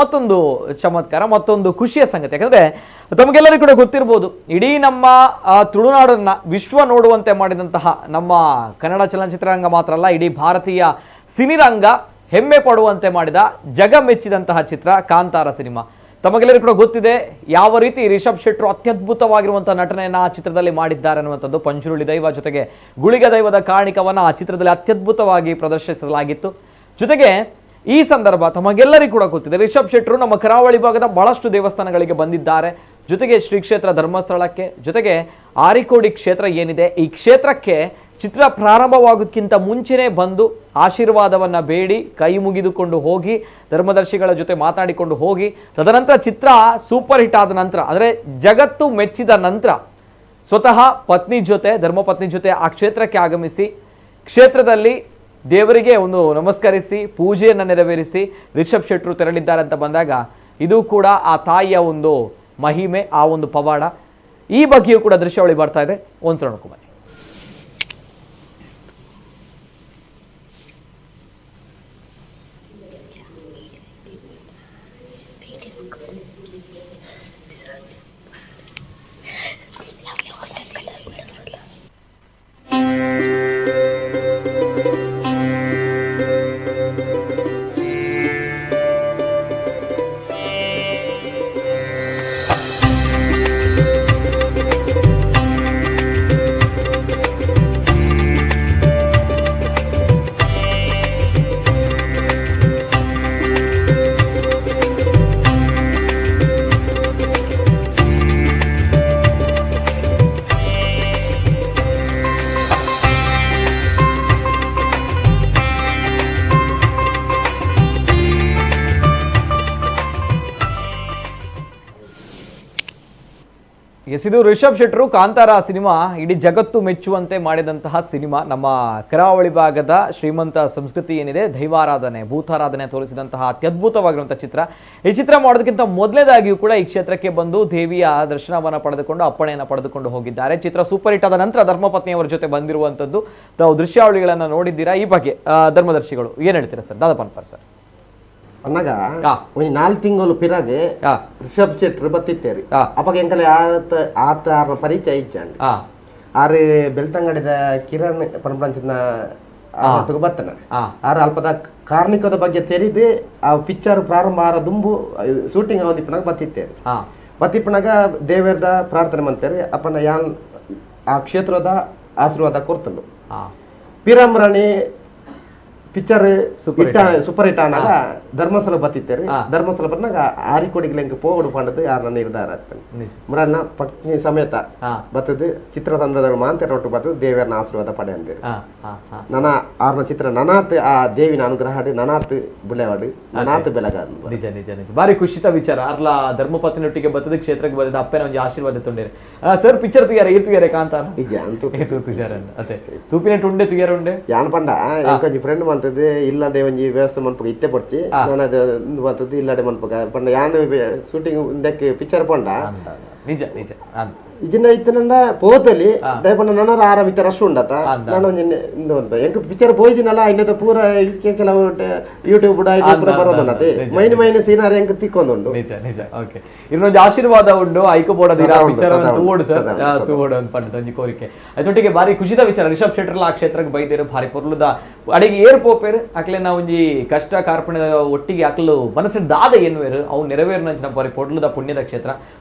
ಮತ್ತೊಂದು ಚಮತ್ಕಾರ, ಮತ್ತೊಂದು ಖುಷಿಯ ಸಂಗತಿ. ಯಾಕಂದ್ರೆ ತಮಗೆಲ್ಲರಿಗೂ ಕೂಡ ಗೊತ್ತಿರಬಹುದು, ಇಡೀ ನಮ್ಮ ತುಳುನಾಡನ್ನ ವಿಶ್ವ ನೋಡುವಂತೆ ಮಾಡಿದಂತಹ ನಮ್ಮ ಕನ್ನಡ ಚಲನಚಿತ್ರರಂಗ ಮಾತ್ರ ಅಲ್ಲ, ಇಡೀ ಭಾರತೀಯ ಸಿನಿರಂಗ ಹೆಮ್ಮೆ ಪಡುವಂತೆ ಮಾಡಿದ ಜಗ ಮೆಚ್ಚಿದಂತಹ ಚಿತ್ರ ಕಾಂತಾರ ಸಿನಿಮಾ. ತಮಗೆಲ್ಲರಿಗೂ ಕೂಡ ಗೊತ್ತಿದೆ ಯಾವ ರೀತಿ ರಿಷಬ್ ಶೆಟ್ಟರು ಅತ್ಯದ್ಭುತವಾಗಿರುವಂತಹ ನಟನೆಯನ್ನ ಆ ಚಿತ್ರದಲ್ಲಿ ಮಾಡಿದ್ದಾರೆ ಅನ್ನುವಂಥದ್ದು. ಪಂಜುರುಳಿ ದೈವ ಜೊತೆಗೆ ಗುಳಿಗ ದೈವದ ಕಾಣಿಕವನ್ನ ಆ ಚಿತ್ರದಲ್ಲಿ ಅತ್ಯದ್ಭುತವಾಗಿ ಪ್ರದರ್ಶಿಸಲಾಗಿತ್ತು. ಜೊತೆಗೆ ಈ ಸಂದರ್ಭ ತಮಗೆಲ್ಲರಿಗೂ ಕೂಡ ಗೊತ್ತಿದೆ, ರಿಷಬ್ ಶೆಟ್ಟರು ನಮ್ಮ ಕರಾವಳಿ ಭಾಗದ ಬಹಳಷ್ಟು ದೇವಸ್ಥಾನಗಳಿಗೆ ಬಂದಿದ್ದಾರೆ. ಜೊತೆಗೆ ಶ್ರೀ ಕ್ಷೇತ್ರ ಧರ್ಮಸ್ಥಳಕ್ಕೆ, ಜೊತೆಗೆ ಆರಿಕೋಡಿ ಕ್ಷೇತ್ರ ಏನಿದೆ ಈ ಕ್ಷೇತ್ರಕ್ಕೆ ಚಿತ್ರ ಪ್ರಾರಂಭವಾಗೋದಕ್ಕಿಂತ ಮುಂಚೆನೇ ಬಂದು ಆಶೀರ್ವಾದವನ್ನು ಬೇಡಿ ಕೈ ಮುಗಿದುಕೊಂಡು ಹೋಗಿ ಧರ್ಮದರ್ಶಿಗಳ ಜೊತೆ ಮಾತಾಡಿಕೊಂಡು ಹೋಗಿ, ತದನಂತರ ಚಿತ್ರ ಸೂಪರ್ ಹಿಟ್ ಆದ ನಂತರ, ಅಂದರೆ ಜಗತ್ತು ಮೆಚ್ಚಿದ ನಂತರ ಸ್ವತಃ ಪತ್ನಿ ಜೊತೆ, ಧರ್ಮಪತ್ನಿ ಜೊತೆ ಆ ಕ್ಷೇತ್ರಕ್ಕೆ ಆಗಮಿಸಿ ಕ್ಷೇತ್ರದಲ್ಲಿ ದೇವರಿಗೆ ಒಂದು ನಮಸ್ಕರಿಸಿ ಪೂಜೆಯನ್ನು ನೆರವೇರಿಸಿ ರಿಷಬ್ ಶೆಟ್ಟರು ತೆರಳಿದ್ದಾರೆ ಅಂತ ಬಂದಾಗ ಇದು ಕೂಡ ಆ ತಾಯಿಯ ಒಂದು ಮಹಿಮೆ, ಆ ಒಂದು ಪವಾಡ. ಈ ಬಗ್ಗೆಯೂ ಕೂಡ ದೃಶ್ಯಾವಳಿ ಬರ್ತಾ ಇದೆ, ಒಂದ್ಸಲ ನೋಡ್ಕೊಂಬನ್ನಿ. ಎಸ್, ಇದು ರಿಷಬ್ ಶೆಟ್ಟರು ಕಾಂತಾರ ಸಿನಿಮಾ ಇಡೀ ಜಗತ್ತು ಮೆಚ್ಚುವಂತೆ ಮಾಡಿದಂತಹ ಸಿನಿಮಾ. ನಮ್ಮ ಕರಾವಳಿ ಭಾಗದ ಶ್ರೀಮಂತ ಸಂಸ್ಕೃತಿ ಏನಿದೆ, ದೈವಾರಾಧನೆ ಭೂತಾರಾಧನೆ ತೋರಿಸಿದಂತಹ ಅತ್ಯದ್ಭುತವಾಗಿರುವಂತಹ ಚಿತ್ರ. ಈ ಚಿತ್ರ ಮಾಡೋದಕ್ಕಿಂತ ಮೊದಲನೇದಾಗಿಯೂ ಕೂಡ ಈ ಕ್ಷೇತ್ರಕ್ಕೆ ಬಂದು ದೇವಿಯ ದರ್ಶನವನ್ನು ಪಡೆದುಕೊಂಡು ಅಪ್ಪಣೆಯನ್ನು ಪಡೆದುಕೊಂಡು ಹೋಗಿದ್ದಾರೆ. ಚಿತ್ರ ಸೂಪರ್ ಹಿಟ್ ಆದ ನಂತರ ಧರ್ಮಪತ್ನಿಯವರ ಜೊತೆ ಬಂದಿರುವಂಥದ್ದು ತಾವು ದೃಶ್ಯಾವಳಿಗಳನ್ನು ನೋಡಿದ್ದೀರಾ. ಈ ಬಗ್ಗೆ ಧರ್ಮದರ್ಶಿಗಳು ಏನ್ ಹೇಳ್ತೀರಾ ಸರ್? ದಾದಪ್ಪನ್ಪರ್ ಸರ್. ಅನ್ನಾಗ ಒಂಜಿ 4 ತಿಂಗಳು ಪಿರಾಗೆ ರಿಷಬ್ ಶೆಟ್ಟರು ಬತ್ತಿತ್ತೇರಿ. ಅವಾಗ ಎಂಕಲೆ ಆತ ಆತ ಆರ್ನ ಪರಿಚಯ ಇಜ್ಜಾಂಡ್. ಆರು ಬೆಳ್ತಂಗಡಿದ ಕಿರಣ್ ಪಂಪಂಚಿನ ಆಟకు ಬತ್ತನ. ಆರು ಅಲ್ಪದ ಕಾರ್ಣಿಕದ ಬಗ್ಗೆ ತೆರಿದು ಆ ಪಿಕ್ಚರ್ ಪ್ರಾರಂಭ ಆರ ದುಂಬು ಶೂಟಿಂಗ್ ಅವದಿಪ್ಪನಾಗ ಬತ್ತಿತ್ತೇರಿ. ಬತ್ತಿಪ್ಪನಾಗ ದೇವರ ಪ್ರಾರ್ಥನೆ ಮಂತೇರಿ. ಅಪ್ಪನ ಯಾನ್ ಆ ಕ್ಷೇತ್ರದ ಆಶೀರ್ವಾದ ಕೊರ್ತನು. ಪಿರಾಮರಾಣಿ picture super hit ಆನಾಗ Dharmasthala ಬತ್ತಿತ್ತೇರಿ. Dharmasthala ಬಂದಾಗ ಆರಿಕೋಡಿಗೆ ಎಂಕ ಪೋವಡು ಪಂಡದು ಯಾರನ್ನ ನಿರ್ಧಾರ ಆಗ್ತಾನೆ. ಮುರಣ್ಣ ಪತ್ನಿ ಸಮೇತ ಬತ್ತದು ಚಿತ್ರತಂತ್ರದ ಮಾಂತೆ ರೊಟ್ಟು ಬತ್ತದು ದೇವರನ್ನ ಆಶೀರ್ವಾದ ಪಡೆ ಅಂದೇರಿ. ನನ್ನ ಆರ್ನ ಚಿತ್ರ ನನಾತ್ ಆ ದೇವಿನ ಅನುಗ್ರಹ ನನಾತ್ ಬುಲೆವಾಡು ನನಾತ್ ಬೆಳಗ. ನಿಜ ನಿಜ ನಿಜ, ಭಾರಿ ಖುಷಿತ ವಿಚಾರ. ಅರ್ಲ ಧರ್ಮಪತ್ನಿಯೊಟ್ಟಿಗೆ ಬತ್ತದ ಕ್ಷೇತ್ರಕ್ಕೆ ಬತ್ತದ ಅಪ್ಪನ ಒಂದು ಆಶೀರ್ವಾದ ತೊಂಡೇರಿ. ಸರ್ ಪಿಕ್ಚರ್ ತುಯಾರ ಈರ್ ತುಯಾರೆ ಕಾಂತಾರ ನಿಜ ಅಂತೂ ತುಜಾರ ಅದೇ ತೂಪಿನ ಉಂಡೆ ತುಯಾರ ಉಂಡೆ ಯಾನ್ ಪಂಡ ಎಂಕೊಂಜಿ ಫ್ರೆಂಡ್ ಮಂತದ್ದು ಇಲ್ಲಡೆ ಒಂಜಿ ವ್ಯವಸ್ಥೆ ಮನ್ಪುಗ ಇತ್ತೆ ಪೊಡ್ಚಿ ನಾನು ಅದು ಬರ್ತದೆ ಇಲ್ಲಡೆ ಮನ್ಪುಗ ಪಂಡ ಯಾನ್ ಶೂಟಿಂಗ್ ಉಂದಕ್ಕೆ ಪಿಕ್ಚರ್ ಪಂಡ. ನಿಜ ನಿಜ ಇಜಿನ ಇತ್ತನಂಡ ಪೋತಲಿ ದಯಪಂಡ ನನ್ನ ಆರಾಮ ರಶ್ ಉಂಡತ ನಾನು ಒಂಜಿ ಇಂದು ಅಂತ ಎಂಕ್ ಪಿಕ್ಚರ್ ಪೋಯ್ಜಿನಲ್ಲ ಇನ್ನದ ಪೂರ ಕೆಲವು ಯೂಟ್ಯೂಬ್ ಪೂರ ಬರೋದನ್ನತೆ ಮೈನ್ ಮೈನ್ ಸೀನಾರಿ ಎಂಕ್ ತಿಕ್ಕೊಂದುಂಡು. ನಿಜ ನಿಜ, ಓಕೆ. ಇನ್ನೊಂದು ಆಶೀರ್ವಾದ ಉಂಡು ಐಕು ಬೋಡ ಪಿಕ್ಚರ್ ತೂವೋಡು ಸರ್, ತೂವೋಡು ಅಂತ ಪಂಡದ ಒಂಜಿ ಕೋರಿಕೆ. ಅದೊಟ್ಟಿಗೆ ಭಾರಿ ಖುಷಿದ ವಿಚಾರ, ರಿಷಬ್ ಶೆಟ್ಟರ್ಲ ಆ ಕ್ಷೇತ್ರಕ್ಕೆ ಬೈದೇರು ಭಾರಿ ಪೊರ್ಲುದ ಅಡಿಗೆ ಏರ್ ಪೋಪೇರು ಅಕ್ಲೆ ನಾವು ಒಂಜಿ ಕಷ್ಟ ಕಾರ್ಪಣ್ಯದ ಒಟ್ಟಿಗೆ ಅಕ್ಲು ಮನಸ್ಸಿನ ದಾದ ಎನ್ನುವೇರು ಅವು ನೆರವೇರು ನಂಚಿನ ಭಾರಿ ಪೊರ್ಲುದ ಪುಣ್ಯದ ಕ್ಷೇತ್ರ.